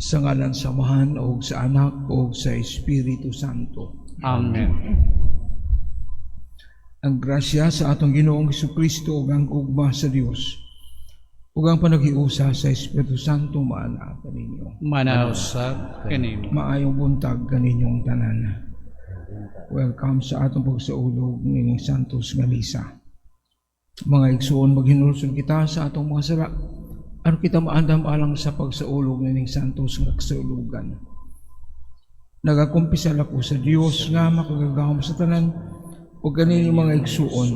Sa ngalan sa Amahan o sa Anak o sa Espiritu Santo. Amen. Ang grasya sa atong Ginoong Kristo ug ang gugma sa Dios ug ang panaghiusa sa Espiritu Santo maana kaninyo. Maana usab kanimo. Maayong buntag kaninyong tanan. Welcome sa atong pagsaulog nining Santos nga Misa. Mga igsuon, maghinulsol kita sa atong mga sala aron kita maandam alang sa pagsaulog nining Santos nga kasaulugan. Nagakumpisal ako sa Dios nga makagagahom sa tanan ug kaninyong mga igsuon,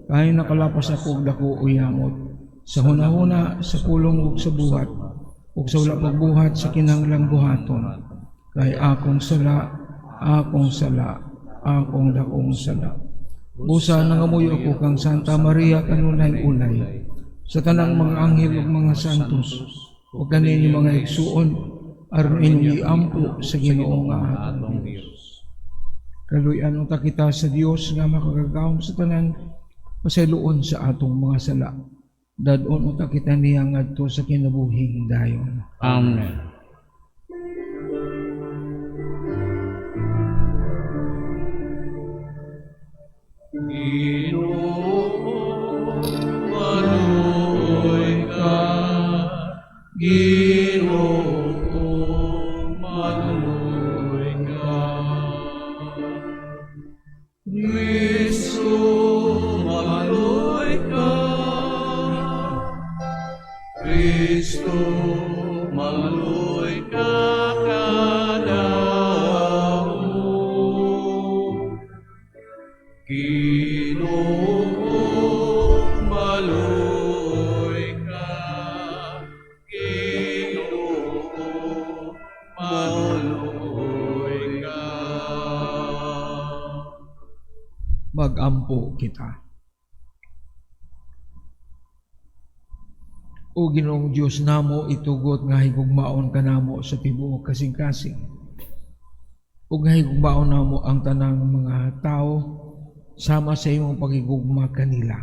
kay nakalapas ako og dako o yamot sa hunahuna, sa pulong ug sa buhat, ug sa wala pagbuhat sa kinahanglang buhaton, kay akong sala, akong sala, akong dakong sala. Busa nangamuyo ako kang Santa Maria kanunay ulay, sa tanang mga anghel ug mga santos, ug kaninyo mga igsuon, aron inyong iampo sa Ginoo nga atong Dios. Kaluy-an unta kita sa Dios nga makagagahom sa tanan, pasayloon sa atong mga sala. Dad-on unta kita niya ngadto sa kinabuhing dayon. Amen. Ginoo, maluoy ka. Ginoo, maluoy ka. Kristo, maluoy ka. Kristo, maluoy ka kanamo. Ginoo, maluoy ka. Ginoo, maluoy ka. Magampo kita. O Ginoong Dios namo, itugot nga higugmaon kanamo sa tibuok kasing-kasing. Ug nga higugmaon namo ang tanang mga tao sama sa imong paghigugma kanila.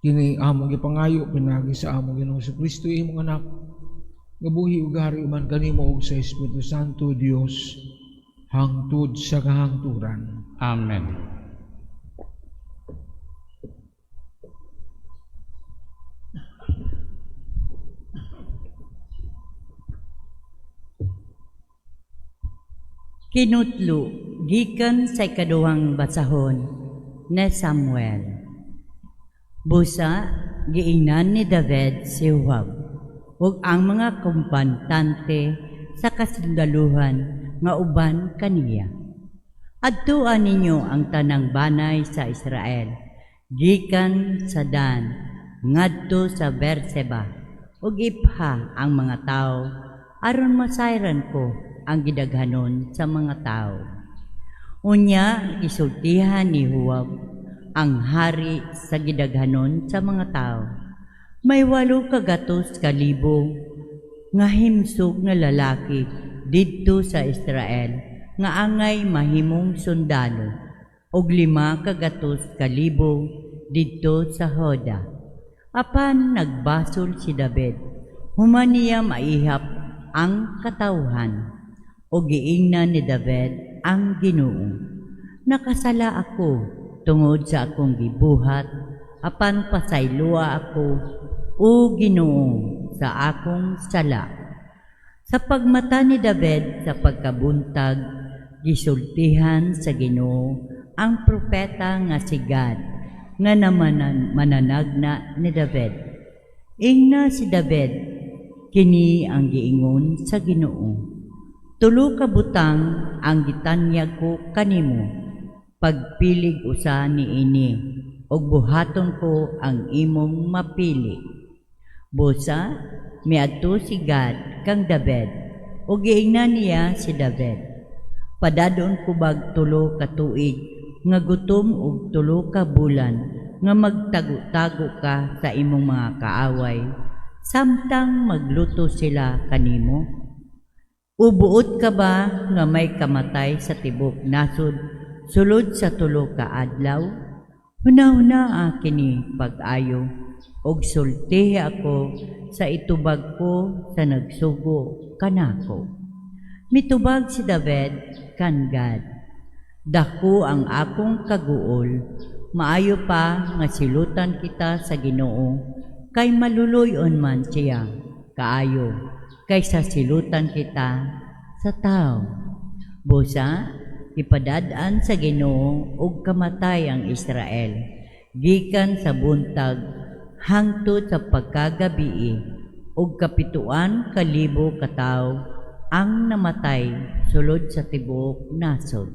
Kini among gipangayo pinaagi sa among Ginoong Kristo, imong anak, nga buhi ug hari uban kanimo ug sa Espiritu Santo Dios hangtod sa kahangturan. Amen. Kinutlo gikan sa ikaduhang basahon ni Samuel. Busa giingnan ni David si Joab ug ang mga kumpantante sa kasundaluhan nga uban kaniya. Adtuan ninyo ang tanang banay sa Israel gikan sa Dan ngadto sa Berseba ug ipha ang mga tawo aron masayran ko ang gidaghanon sa mga tao. Unya gisultihan ni Joab ang hari sa gidaghanon sa mga tao. May 800,000 nga himsog nga lalaki didto sa Israel nga angay mahimong sundalo ug 500,000 didto sa Juda. Apan nagbasol si David, human niya maihap ang katawhan, ug giingnan ni David ang Ginoo. Nakasala ako tungod sa akong gibuhat, apan pasayloa ako, o Ginoo, sa akong sala. Sa pagmata ni David sa pagkabuntag, gisultihan sa Ginoo ang propeta nga si Gad, nga mananagna ni David. Ingna si David, kini ang giingon sa Ginoo. 3 ka butang ang gitanyag ko kanimo, pagpilig usa niini, ug buhaton ko ang imong mapili. Busa, miadto si Gad kang David, ug giingnan niya si David. Padadon ko bag 3 ka tuig nga gutom ug 3 ka bulan nga magtago-tago ka sa imong mga kaaway, samtang magluto sila kanimo? Ubuot ka ba nga may kamatay sa tibok nasod sulod sa 3 ka adlaw? Hunahuna kini pag-ayo, ug sultihi ako sa itubag ko sa nagsugo kanako. Mitubag si David kan Gad, "Dako ang akong kaguol, maayo pa nga silutan kita sa Ginoo, kay maluluy-on man siya kaayo kaysa silutan kita sa tao." Busa ipadad-an sa Ginoo og kamatay ang Israel gikan sa buntag hangtod sa pagkagabii, ug 7,000 ka tawo ang namatay sulod sa tibuok nasod.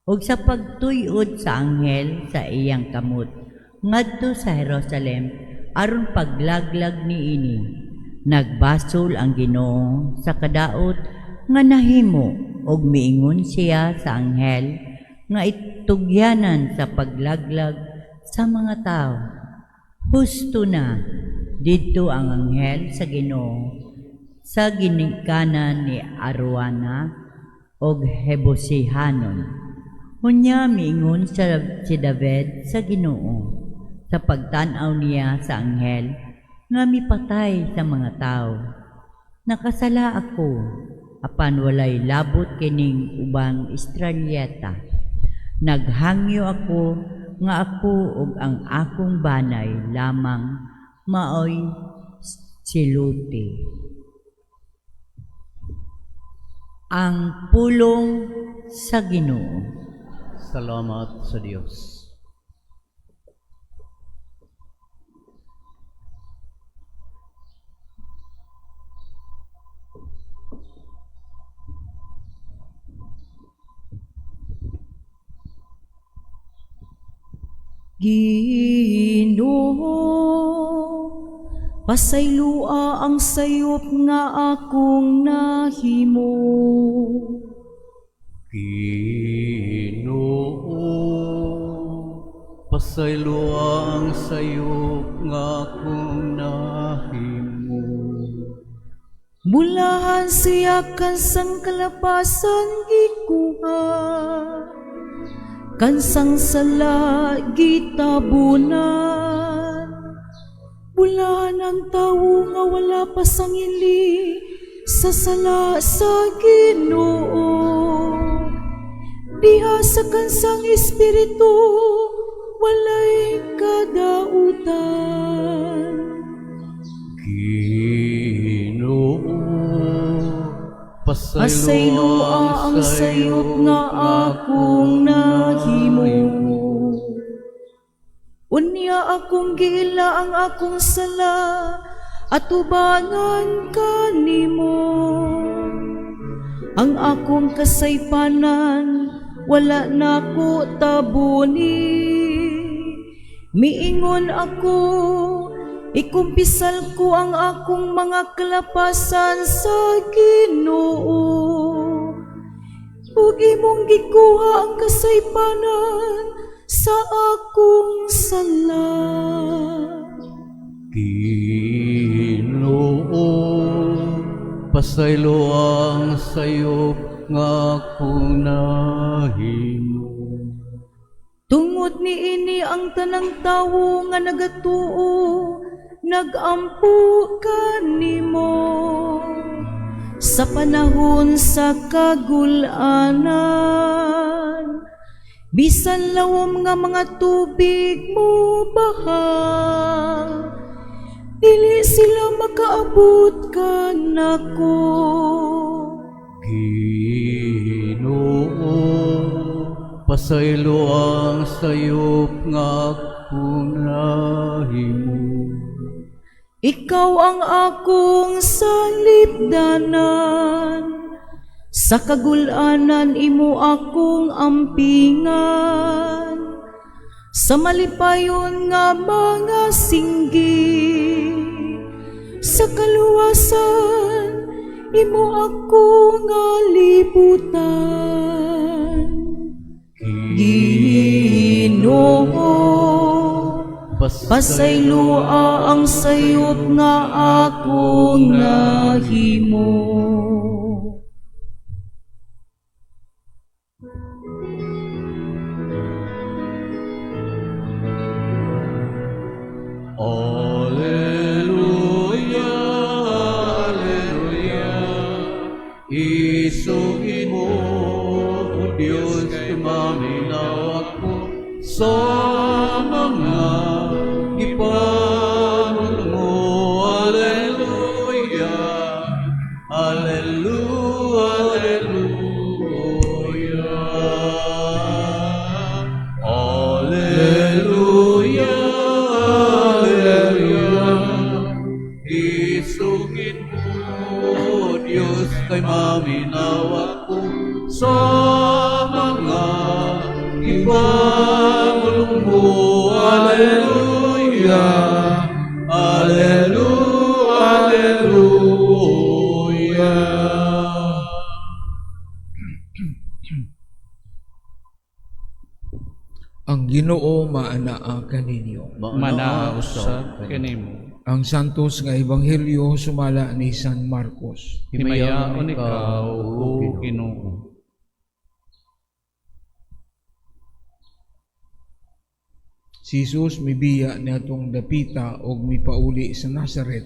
Ug sa pagtuyod sa anghel sa iyang kamot ngadto sa Jerusalem aron paglaglag niini, nagbasol ang Ginoo sa kadaot nga nahimo ug miingon siya sa anghel nga itugyanan sa paglaglag sa mga tawo, "Husto na." Didto ang anghel sa Ginoo sa ginikanan ni Arauna og Jebusihanon. Unya miingon sa si David sa Ginoo sa pagtan-aw niya sa anghel nga mipatay sa mga tawo, "Nakasala ako, apan walay labot kining ubang Israelita. Naghangyo ako nga ako ug ang akong banay lamang maoy siluti." Ang pulong sa Ginoo. Salamat sa Dios. Ginoo, pasaylua ang sayop nga akong nahimo. Ginoo, pasayloa ang sayop nga akong nahimo. Mulahan siya kansang kalapasan gikuha, kansang sala gitabunan. Bulahan ang tawo nga wala pa sangili sa sala sa Ginoo. Diha sa kansang espiritu walay kadautan. Ginoo, Pasayloa ang sayop nga akong nahimo. Unya akong giila ang akong sala, atubangan kanimo. Ang akong kasaypanan, wala nako tabuni. Miingon ako, ikumpisal ko ang akong mga kalapasan sa Ginoo. Ug imong gikuha ang kasaypanan sa akong sala. Ginoo, pasayloa ang sayop nga akong nahimo. Tungod niini ang tanang tawo nga nagatuo nagampo kanimo sa panahon sa kagulanan. Bisan lawom nga mga tubig mo baha, dili sila makaabot kanako. Ginoo, pasayloa ang sayop nga akong nahimo. Ikaw ang akong salipdanan, sa kagulanan imo akong ampingan, sa malipayon nga mga singgi, sa kaluwasan imo ako nga libutan. Ginoo, pasayloa ang sayop nga akong nahimo. Isugid mo, O Diyos, kay maminaw ako sa mga gipamulong mo. Alleluia, Alleluia, Alleluia. Alleluia, Alleluia. Isugid mo, Diyos, kay maminaw ako sa mga gipamulong mo. Alleluia, Alleluia, Alleluia. Ang Ginoo maanaa kaninyo. Manaa usab kanimo. Ang santos nga ebanghelyo sumala ni San Marcos. Himayaon ikaw, O Ginoo. Si Jesus mibiya niadtong dapita og mipauli sa Nazaret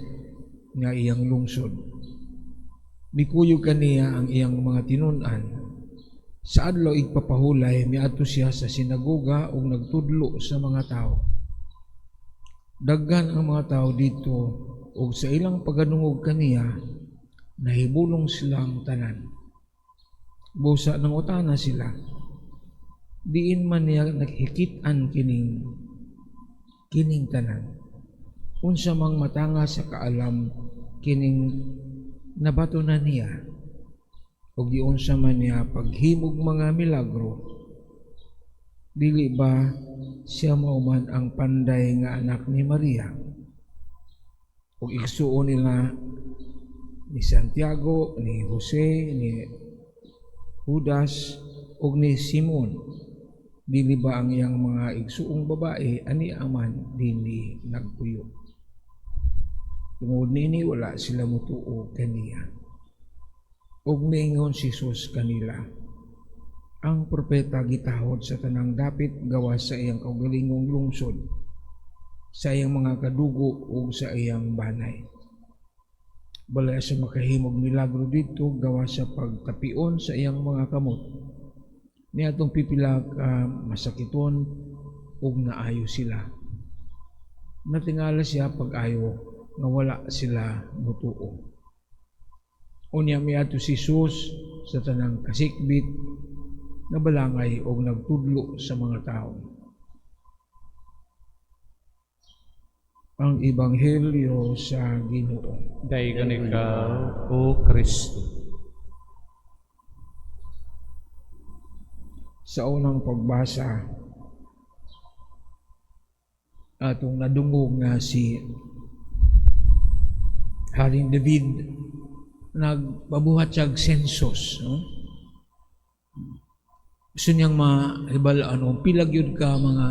nga iyang lungsod. Mikuyog kaniya ang iyang mga tinun-an. Sa adlaw igpapahulay miadto siya sa sinagoga ug nagtudlo sa mga tawo. Daghan ang mga tawo didto ug sa ilang pagkadungog kaniya nahibulong silang tanan. Busa nangutana sila, diin man niya nahikit-an kining tanan? Unsa mang matanga sa kaalam kining nabatunan niya, ug giunsa man niya paghimog mga milagro? Dili ba siya mao man ang panday nga anak ni Maria? Ug igsuon nila ni Santiago, ni Jose, ni Judas ug ni Simon. Dili ba ang iyang mga igsuong babae ani aman dinhi nagpuyo? Tungod niini wala sila motuo kaniya. Ug miingon si Jesus kanila, ang propeta gitahod sa tanang dapit gawas sa iyang kaugalingong lungsod, sa iyang mga kadugo ug sa iyang banay. Wala siya makahimog milagro didto gawas sa pagtapion sa iyang mga kamot. Niadtong pipila ka masakiton ug naayo sila. Natingala siya pag-ayo nga wala sila mutuo. Unya miadto si Jesus sa tanang kasikbit nga balangay og nagtudlo sa mga tawo. Ang Ebanghelyo sa Ginoo. Daygon ikaw, O Kristo. Sa unang pagbasa, atong nadungog nga si Haring David nagpabuhat siya og census, no? Gusto niyang mahibal-an kung pila gyud ka mga,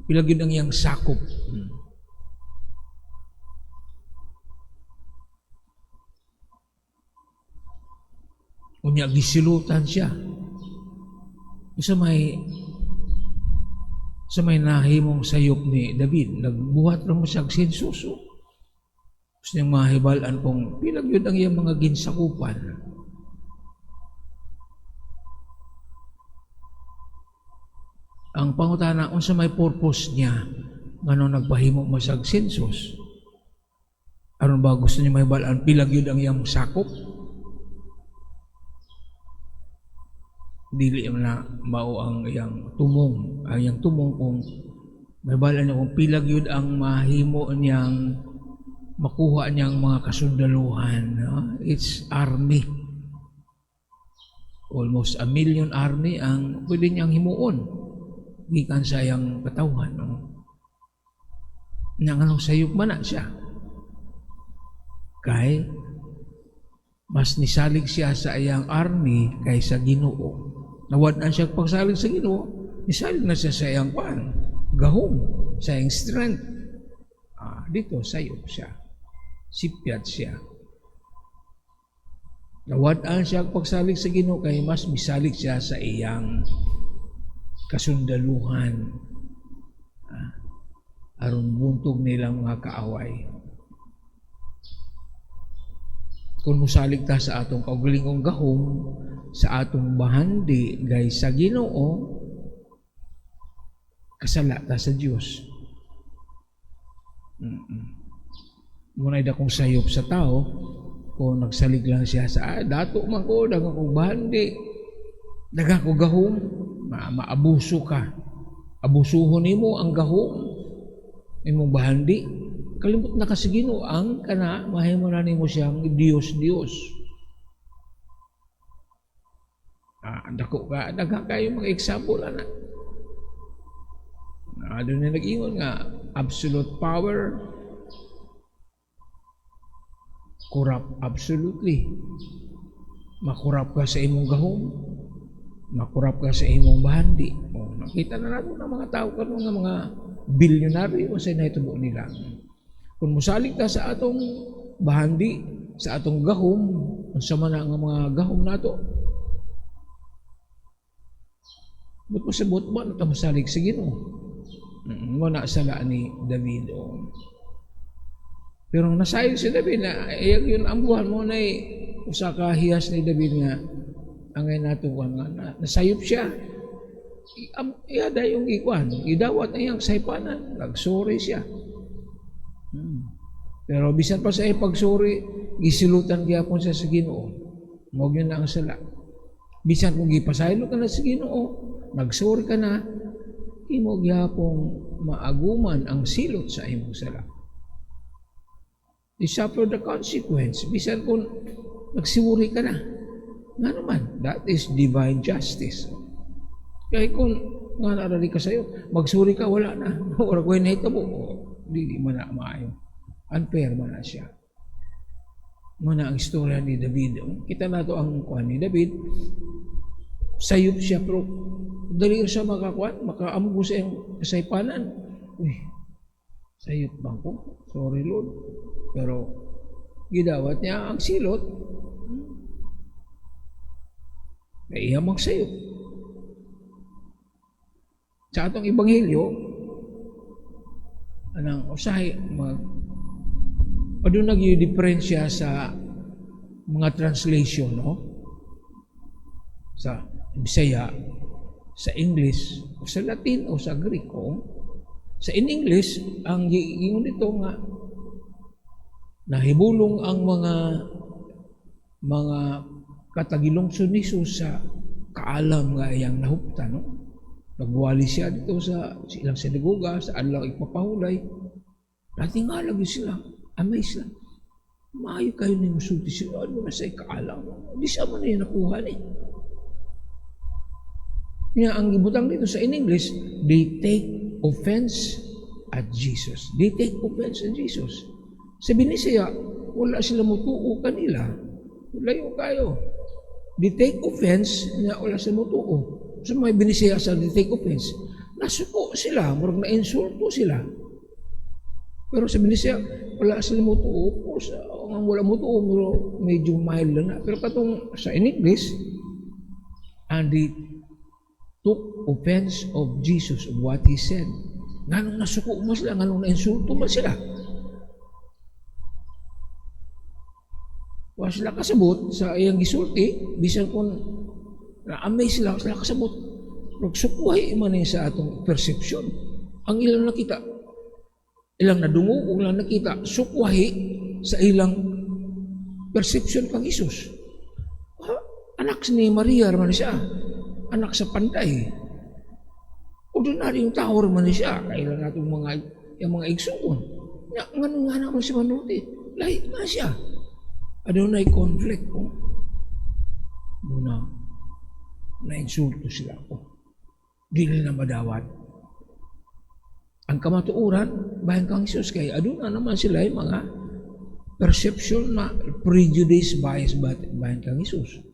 pila gyud ang iyang sakop. Unya gisilutan siya. Sa may nahimong sayop ni David, nagbuhat ra mo siya og census. Gusto niyang mahibal-an kung pila gyud ang iyang mga ginsakupan. Ang pangutana, unsa may purpose niya nganong nagpahimo mo siya og census? Aron ba gusto niya mahibal-an pila gyud ang iyang sakop? Dili man na mao ang iyang tumong. Ang iyang tumong kung mahibal-an niya kung pila gyud ang mahimo niyang makuha niyang mga kasundaluhan, no? It's army. Almost 1 million army ang pwede niyang himuon gikan sa iyang katawhan, no? Nang anong sayop man na siya. Kay mas nisalig siya sa iyang army kaysa Ginoo. Nawad-an siya pagsalig sa Ginoo, nisalig na siya sa iyang kwan, gahom, sa iyang strength. Dito sayop siya. Sipyat siya. Nawad-an siya pagsalig sa Ginoo kay mas misalig siya sa iyang kasundaluhan. Aron buntog nilang mga kaaway. Kung musalig ta sa atong kaugalingong gahom, sa atong bahandi gay sa Ginoo, kasala ta sa Dios. Muna'y dakong sayop sa tao kung nagsalig lang siya sa dato man ko, daghang kong bahandi, daghang ko gahom, maabuso ka. Abusuhon nimo ang gahom, imong bahandi. Kalimot na ka sa Ginoo ang kana mahimo na nimo siyang Dios Dios. Dako ka, daghang kayo mga example ana. Doon na nag-ingon nga absolute power corrupt absolutely. Makurap ka sa imong gahom, makurap ka sa imong bahandi. O, nakita na nato ng mga tao karon nga mga bilyonaryo sa nahitabo nila. Kung musalig ta sa atong bahandi, sa atong gahom, unsa man ang mga gahom nato, but pasabot ba na ta mosalig sa Ginoo? Mo na sala ni David. O. Pero nasayo si David na iyang yun ang buhan mo na usa ka hiyas ni David nga angay nato nga nasayop siya. Iya dayong ikuan, idawat na iyang saypanan, nagsuri siya. Pero bisan pa sa ipagsuri, gisilutan gyapon siya sa Ginoo. Mao gyud na ang sala. Bisan kung gipasaylo ka na sa Ginoo, nagsuri ka na, imo gyapong maaguman ang silot sa imong sala. You suffer the consequence. Bisan kung nagsiwuri ka na. Nga naman, that is divine justice. Kaya kung nga naarali ka sa'yo, magsuri ka, wala na. Wala ko yung nahitabo. Dili man na maayo. Unfair man na siya. Muna ang istorya ni David. Kita na to ang kuan ni David. Sayop siya, pero dali siya makakuan, makaamgo sa iyang kasaypanan. Uy, sayop bang ko? Sorry, Lord. Pero gidawat niya ang silot. Kaya iya mang sayop. Sa atong ebanghelyo, anang usahay mag aduna gyud diferensya sa mga translation, no? Sa Bisaya, sa English, o sa Latin o sa Greko. Sa in English, ang giingon dito nga nahibulong ang mga katagilongso ni Jesus sa kaalam nga iyang nahuptan, no? Nagwali siya dito sa ilang sinagoga, sa adlaw ipapahulay. Natingala gyud sila, amaze sila. Maayo kayo ni musulti siya, ano na sa ikaalam? Di siya man niya nakuha ni. Nga ang gibutang dito sa in English, they take offense at Jesus. They take offense at Jesus. Sabi ni siya, wala sila mutuo kanila. Layo kayo. They take offense, nga wala sila mutuo. So may binisaya sa they take offense. Nasuko sila, murag na-insulto sila. Pero sa binisaya, wala sila mutuo. Of course, ang wala mutuo, pero medyo mild lang na. Pero katong sa in English, and they took offense of Jesus, of what He said. Nganong nasuko mo sila, nganong na-insulto mo sila. Wa sila kasabot sa iyang gisulti, bisan kung na-amaze sila, sila kasabot. Nagsukuhay man sa atong perception. Ang ilang nakita, ilang nadungog, ug ilang nakita, sukwahi sa ilang perception kang Hesus. Anak ni Maria man siya, anak sa panday. Ordinaryong tao man siya, kailan natin yung mga igsuon. Nga, ngano nga naman si Manuti, lahi man siya. Adunay conflict. Oh. Muna, na-insulto sila ko. Dili na madawat. Ang kamatuoran, bahin kang Hesus, kay aduna naman sila yung mga perception na prejudice, bias, bahin kang Hesus.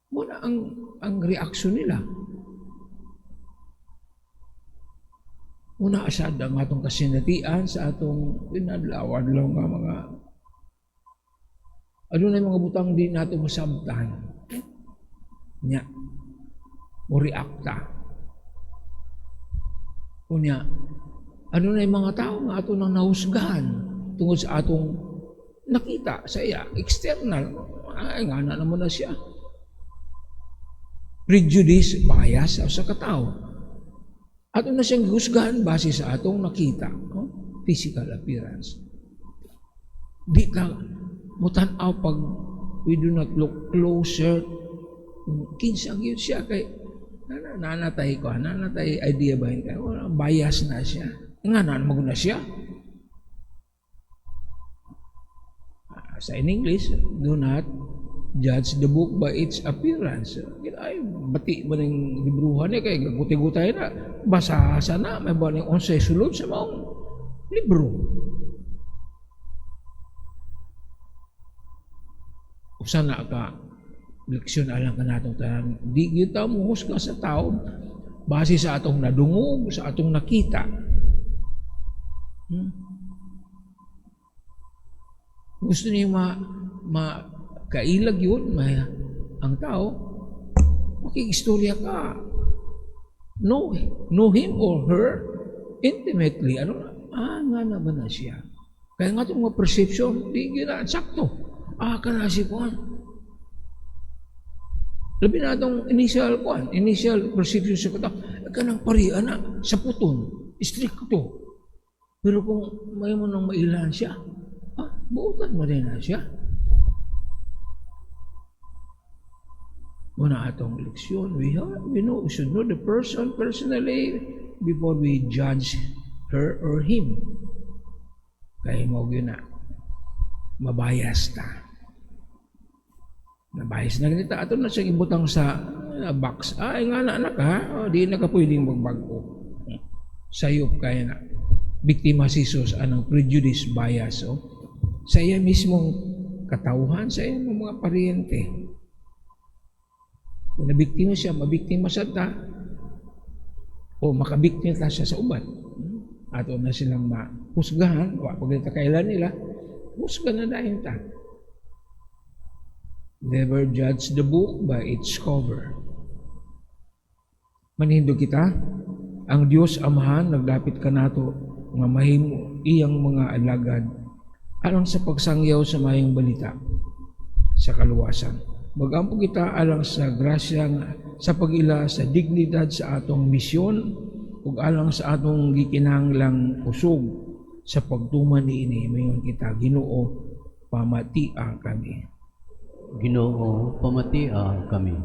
Muna ang reaksyon nila. Muna asad ang atong kasinatian sa atong inadlaw-adlaw nga mga adunay mga butang di nato masabtan. Nya, mo reacta. Unya, adunay mga tao nga ato nang nahusgahan tungod sa atong Nakita sa iya, external, ay nga na naman na siya. Prejudice, bias sa katao. Ato na siyang gihusgahan base sa atong nakita, no? Physical appearance. Di ka mutan-aw pag we do not look closer kung kinsa gyud siya, kay nanatay ko, nanatay idea ba yun? Kay bias na siya. Nga na maguna siya. Sa in English, do not judge the book by its appearance. Ay, bati ba ng libruhan niya kay guti-gutay na, basa na, may ba ng unsay sulod sa maong libro. Usa na ka leksyon alang kanatong tanan. Di gyud ta mohusga sa tao base sa atong nadungog, sa atong nakita. Gusto niyo ma kailag yun, may, ang tao, makikistorya ka. Know him or her intimately. Ano na? Nga na ba na siya? Kaya nga itong mga perception, di gina, sakto. Kana si Juan. Labi na itong initial Juan, initial perception sa kata, kanang pari, ana, sa puton, stricto. Pero kung may mo nang mailan siya, buutan mo din na siya. Muna atong leksyon, we should know the person personally before we judge her or him. Kaya mo yun na, mabayas ta. Nabayas na ganita. Ato na siyang ibutang sa box. Ay nga na anak ha, o, di na ka pwedeng magbago. Sayop kaya na. Biktima si Jesus anang prejudice bias. Oh. Sa iya mismong katauhan, sa iya mga paryente. Kung nabiktima siya, mabiktima siya ta, o makabiktima ta siya sa uban. Ato na silang mahusgahan, wa pag kailan nila, husga na dahil ta. Never judge the book by its cover. Manindog kita, ang Dios Amahan nagdapit kanato nga mahimo iyang mga alagad alang sa pagsangyaw sa mayong balita sa kaluwasan. Magampo kita alang sa grasya sa pag-ila sa dignidad sa atong misyon ug alang sa atong gikinahanglang kusog sa pagtuman niini. Mayon kita, Ginoo, pamatia kami. Ginoo, pamatia kami.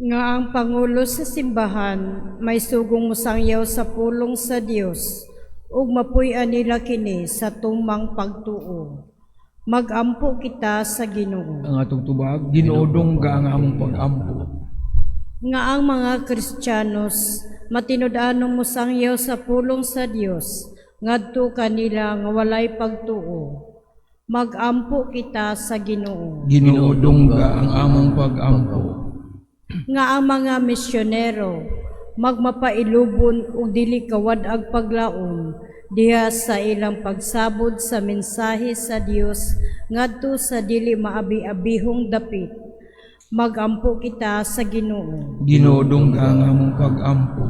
Nga ang pangulo sa simbahan may sugong mosangyaw sa pulong sa Dios ug mapuy-an nila kini sa tumang pagtuo. Magampo kita sa Ginoo. Ang atong tubag, Ginoo, dungga ang among pag-ampo. Nga ang mga Kristiyanos matinud-anong mosangyaw sa pulong sa Dios ngadto kanila nga walay pagtuo. Magampo kita sa Ginoo. Ginoo, dungga ang among pag-ampo. Nga ang mga misyonero magmapailubon ug dili kawad-ag paglaom diha sa ilang pagsabod sa mensahe sa Dios ngadto sa dili maabi-abihong dapit. Magampo kita sa Ginoo. Ginoo, dungga ang among pag-ampo.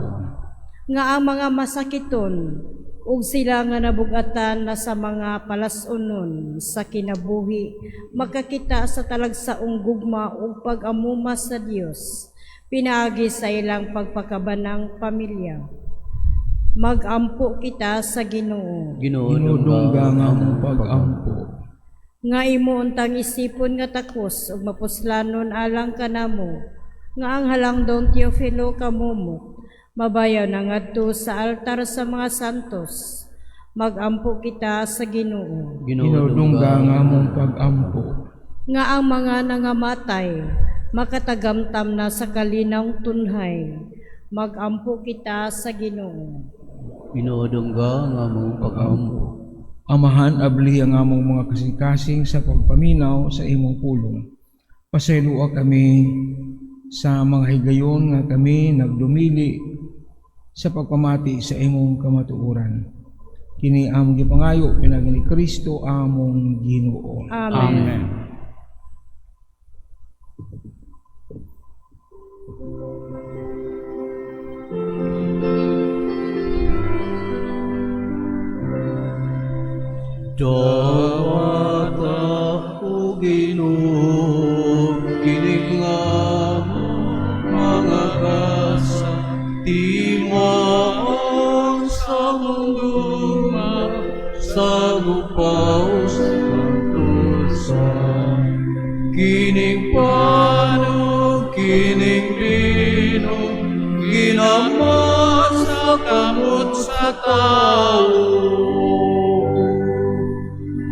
Nga ang mga masakiton ug sila nga nabugatan na sa mga palas-unon sa kinabuhi makakita sa talagsaong gugma ug pag-amuma sa Dios pinaagi sa ilang pagpakabanang pamilya. Magampo kita sa Ginoo. Ginoo, Ginoo, dungga ang among pag-ampo. Nga imo untang isipon nga takos ug mapuslanon alang kanamo nga ang halangdong Teofilo Camomot mabayaw na ngadto sa altar sa mga santos. Magampo kita sa Ginoo. Ginoo, dungga ang among pag-ampo. Nga ang mga nangamatay makatagamtam na sa kalinawng tunhay. Magampo kita sa Ginoo. Ginoo, dungga ang among pag-ampo. Amahan, abli ang among mga kasing-kasing sa pagpaminaw sa imong pulong. Pasayloa kami sa mga higayon nga kami nagdumili sa pagpamati sa imong kamatuoran. Kini among gipangayo pinaagi ni Kristo among Ginoo. Amen. Amen. Dawata, o Ginoo, kining among mga gasa, timaan sa among gugma, sa gupaw sa kantusa. Kining pan ug kining bino, ginamat sa kamot sa tawo.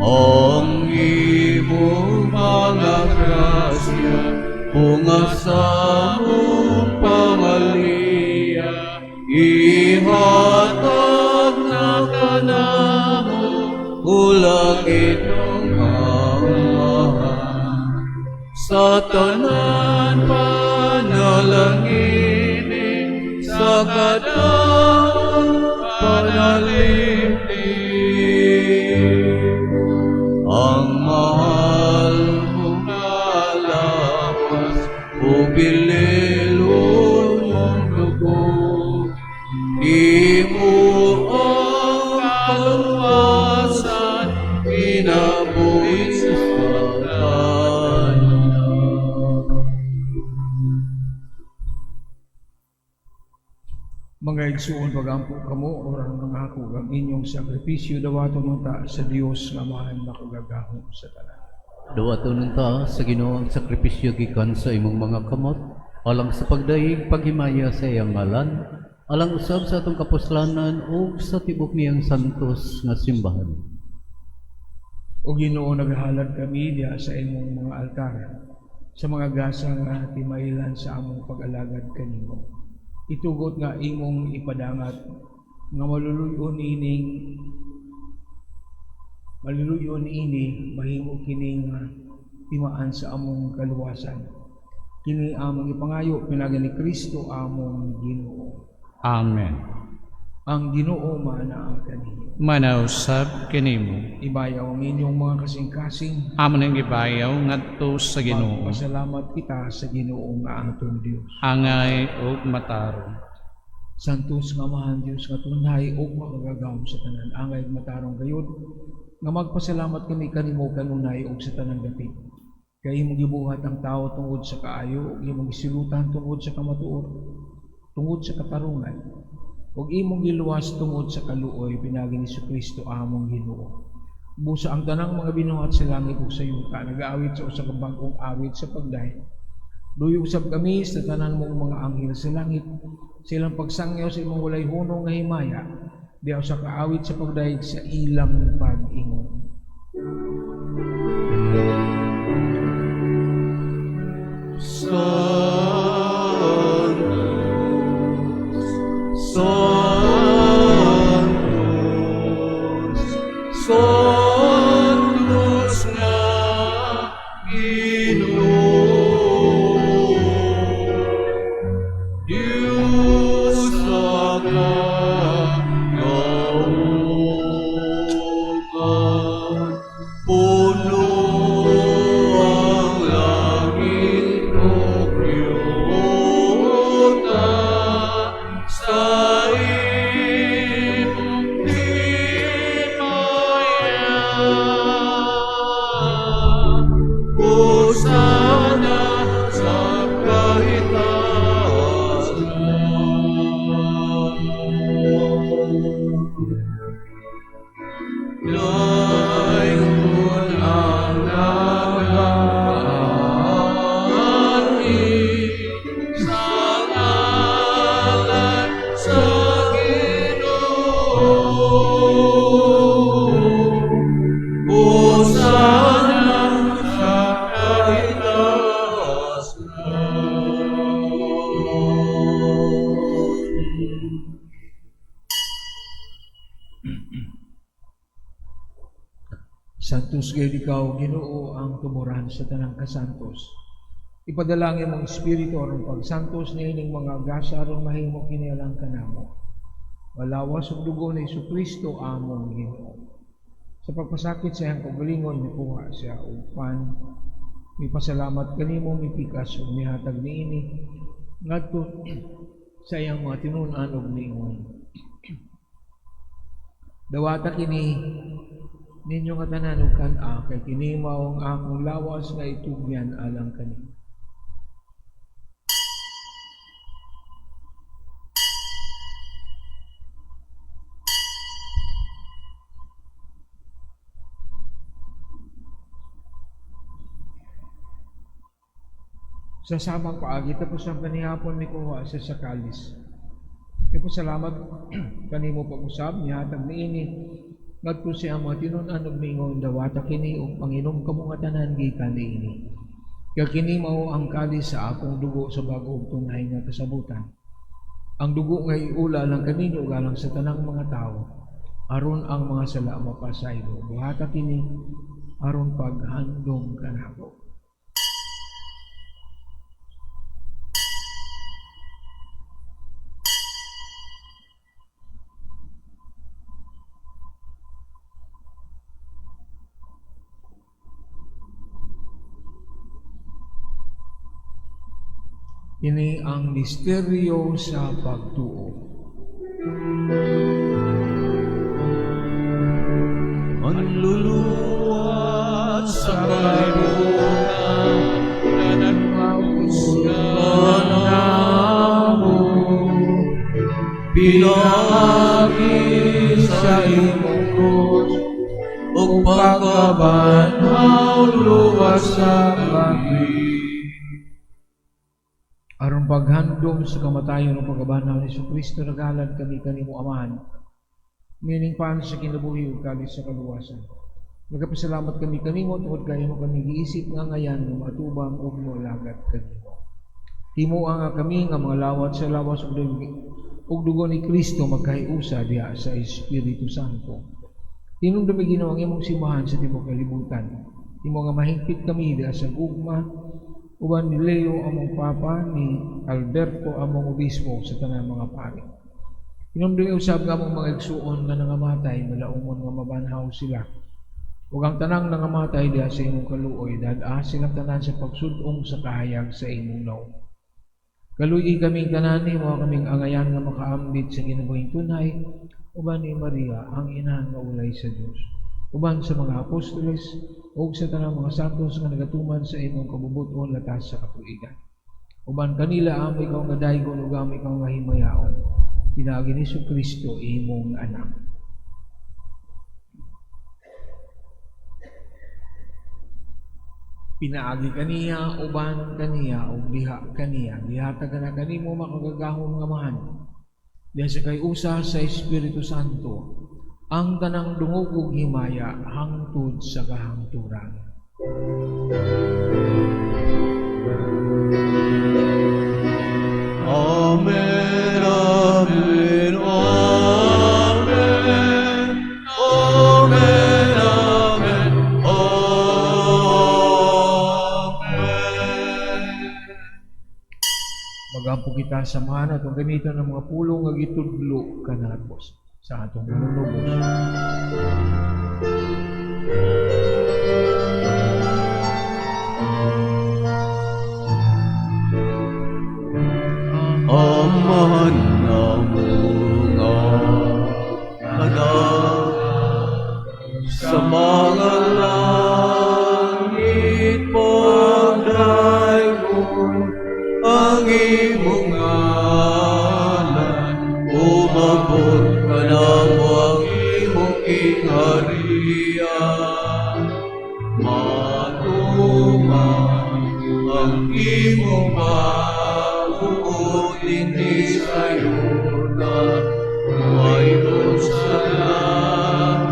Ang imong mga grasya, bunga sa among pangaliya, ihatag na kanamo, hulag inyong Amahan. Sa tanan panalangini, sa kadaong panalimlim. Ang mahal mong lawas, o bililon mong dugo, imo ang kaluwasan, kinabuhi sa tanan. Mga igsuon, pagampo kamo aron mangakog ang inyong sakripisyo, dawaton unta sa Dios nga Amahan makagagahom sa tanan. Dawaton unta sa Ginoo ang sakripisyo gikan sa imong mga kamot, alang sa pagdayeg paghimaya sa iyang ngalan, alang usab sa atong kapuslanan ug sa tibok niyang santos nga simbahan. O Ginoo, naghalad kami diha sa imong mga altar sa mga gasa nga timahilan sa among pag-alagad kanimo. Itugot nga imong ipadangat nga maluluyon ini mahimo kini nga timaan sa among kaluwasan. Kini among ipangayo pinaagi ni Kristo among Ginoo. Amen. Ang Ginoo maanaa kaninyo. Manausab kanimo. Ibayaw ang inyong mga kasing-kasing. Amo nang gibayaw ngadto sa Ginoo. Magpasalamat kita sa Ginoo nga atong Dios. Angay ug matarong. Santos nga Amahan Dios nga tunhay ug makagagahom sa tanan, angay ug matarong gayud nga magpasalamat kami kanimo kanunay ug sa tanang dapit. Kay imong gibuhat ang tawo tungod sa kaayo ug imong gisilutan tungod sa kamatuoran, tungod sa katarungan, ug imong giluwas tungod sa kaluoy pinaagi ni Kristo among Ginoo. Busa ang tanang mga binuhat sa langit ug sa yuta nagaawit sa usa ka bag-ong awit sa pagdayeg. Duyog usab kami sa tanan mong mga anghel sa langit, sa ilang pagsangyaw sa imong walay hunong nga himaya, diha sa kaawit sa pagdayeg sa ilang pag-ingon. Sanctus, Sanctus, Sanctus nga Ginoo. Diyos sa kagauman, puno ang langit ug yuta sa imong himaya. Hosana sa kahitaas. Dayon ang nagaanhi sa ngalan sa Ginoo. Hosana sa kahitaas. Santos gayud ikaw, Ginoo, ang tuboran sa tanang kasantos. Ipadala ang imong Espiritu aron pagsantos niining mga gasa aron mahimo kini alang kanamo. Lawas ug dugo ni Kristo among Ginoo. Sa pagpasakit sa iyang kaugalingon, mikuha siya og pan, mipasalamat kanimo, mipikas ug mihatag niini ngadto sa iyang mga tinun-an ug miingon: "Dawata kini ninyo nga tanan ug kan-a, kay kini mao ang akong lawas nga itugyan alang kaninyo." Sa samang paagi, tapos ang panihapon, mikuha siya sa kalis. Nagpasalamat kanimo pag-usab, nihatag niini ngadto sa iyang mga tinun-an ug miingon: "Dawata kini ug panginom kamo nga tanan gikan niini. Kay kini mao ang kalis sa akong dugo sa bag-o ug tunay nga kasabutan. Ang dugo nga iula alang kaninyo ug alang sa tanang mga tawo, aron ang mga sala mapasaylo. Buhata kini aron paghandom kanako." Ini ang misteryo sa pagtuo. Manluluwas sa kalibutan, nga nagpahusga Namo pinaagi sa imong krus ug ug pagkabanhaw, luwas sa kami. Aron paghandom sa kamatayon ug pagkabanhaw ni Kristo, naghalad kami kanimo, Amahan, niining pan sa kinabuhi ug kalis sa kaluwasan. Nagapasalamat kami kanimo tungod kay imo kami giisip nga angayan nga matubang ug moalagad kanimo. Himoa nga kami nga mga lawat sa lawas ug dugo ni Kristo magkahiusa diha sa Espiritu Santo. Hinumdumi, Ginoo, ang imong simbahan sa tibuok kalibutan. Himoa nga mahingpit kami diha sa gugma uban ni Leo among Papa, ni Alberto among Obispo, sa tanang mga pari. Hinumdumi usab nga among mga igsuon nga nangamatay, malaumon nga mabanhaw sila. Ug ang tanang nangamatay diha sa imong kaluoy, dad-a silang tanan sa pagsud-ong sa kahayag sa imong nawong. Kaluy-i kaming tanan, himoa kaming angayan nga makaambit sa kinabuhing tunay uban ni Maria, ang inahan nga ulay sa Dios, uban sa mga apostoles ug sa tanang mga santos nga nagatuman sa imong kabubut-on latas sa katuigan. Uban kanila amo ikaw nga daygon ug amo ikaw nga himayaon, pinaagi ni Kristo imong anak. Pinaagi kaniya, uban kaniya, ug diha kaniya, gihatag na kanimo, makagagahom nga Amahan, diha sa kahiusa sa Espiritu Santo, ang tanang dungog ug himaya hangtod sa kahangturan. Amen, Amen, Amen, Amen, Amen, Amen. Magampo kita sa Amahan, atong gamiton ang mga pulong nga gitudlo kanato sa atong manunubos. Amahan namo nga naa sa mga langit, pagdaygon ang imong ngalan, umabot kanamo ang imong gingharian, matuman ang imong pagbuot dinhi sa yuta, mahimo sa langit.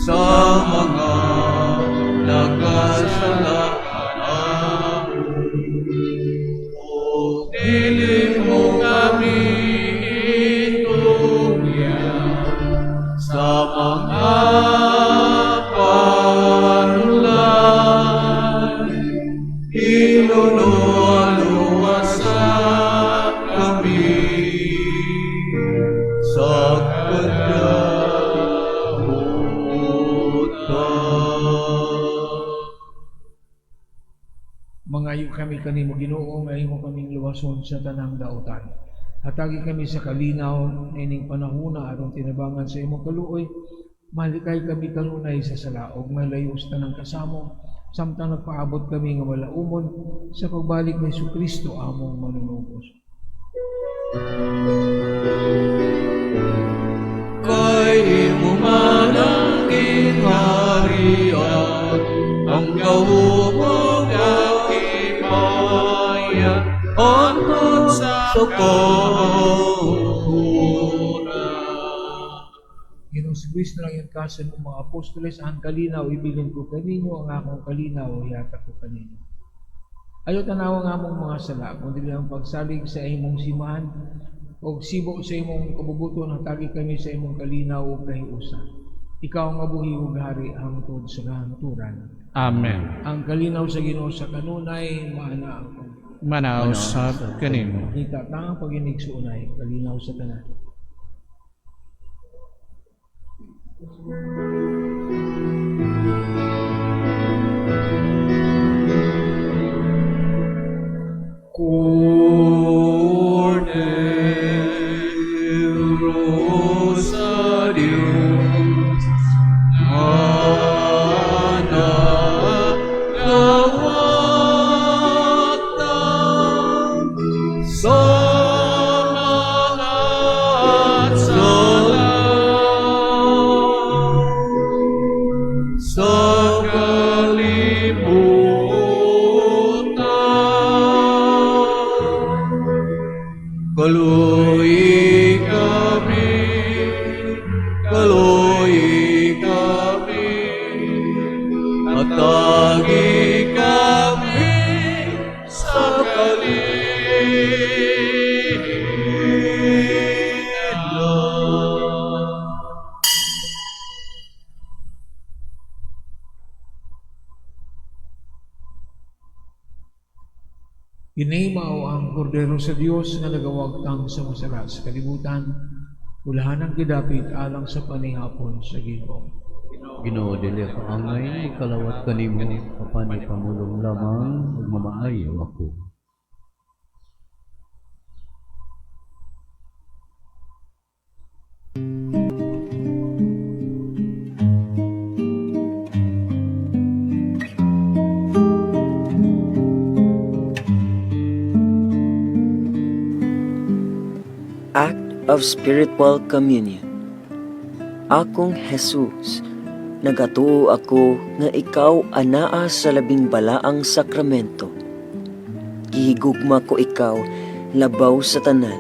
Sa mga nagkasala kanamo. Ug dili mo kami itugyan sa mga panulay. Hinuno luwasa kami sa kadautan. Mangayo kami kanimo, Ginoo, nga imo kaming luwason sa tanang dautan. Hatagi kami sa kalinaw niining panahona aron tinabangan sa imong kaluoy. Malikay kami kanunay sa sala ug malayo sa tanang kasamo samtang nagpaabot kami nga malaumon sa pagbalik ni Kristo among manunubos. Kay imo man ang gingharian, ang gahom ug ang himaya, hangtod sa kahangturan. Ginoong Kristo, nang iyong kasan ng mga apostoles, "Ang kalinaw ibilin ko kaninyo, ang akong kalinaw ihatag ko kaninyo. Ayaw tanawa ang among mga sala, kundi ang pagsalig sa imong simbahan, ug sibo sa imong kabubuton, hatagi kami sa imong kalinaw ug kahiusa. Ikaw nga buhi ug hari hangtod sa kahangturan." Amen. Ang kalinaw sa Ginoo sa kanunay maana ako. Manaw sab kanimo. Kita ta ang pag-inigsuonay, kalinaw sa tanan. Kordero sa Diyos, nga nagawagtang sa mga sala sa kalibutan. Kaluoyi kami, kaluoyi kami, hatagi kami sa kalinaw. Kini mao ang Kordero sa Dios nga nagawagtang sa mga sala sa kalibutan. Ulahanang gidapit alang sa panihapon sa Ginoo. Ginoo, dili ako angay magkalawat kanimo, apan ipamulong lamang ug mamaayo ako. Act of Spiritual Communion. Akong Jesus, nagatuo ako nga ikaw anaa sa labing balaang sakramento. Gihigugma ko ikaw labaw sa tanan,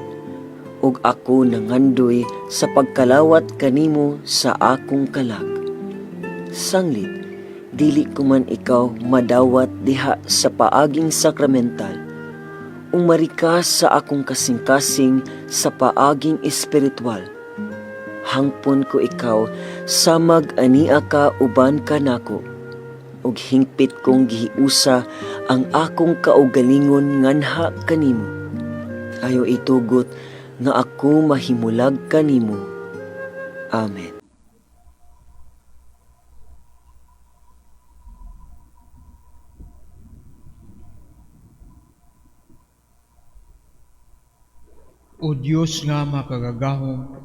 ug ako nangandoy sa pagkalawat kanimo sa akong kalag. Sanglit, dili ko man ikaw madawat diha sa paaging sakramental. Umari ka sa akong kasing-kasing sa paaging espiritual. Hangpon ko ikaw samag ania ka uban kanako, ug hingpit kong gihiusa ang akong kaugalingon nganha kanimo. Ayo itugot nga ako mahimulag kanimo. Amen. O Dios nga makagagahom,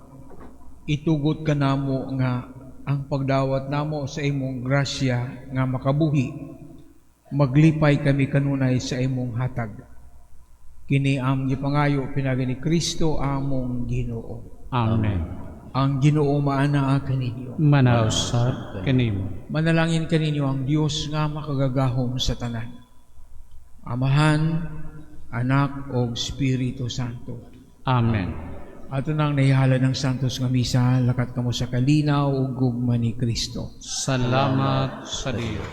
itugot kanamo nga ang pagdawat namo sa imong grasya nga makabuhi, maglipay kami kanunay sa imong hatag. Kini ang gipangayo pinaagi ni Kristo among Ginoo. Amen. Ang Ginoo maanaa kaninyo. Manaw sab kanimo. Manalangin kaninyo ang Dios nga makagagahom sa tanan. Amahan, Anak ug Espiritu Santo. Amen. Ato nang nahihala ng Santos nga Misa, lakat kamo sa kalinaw ug gugma ni Kristo. Salamat sa Dios.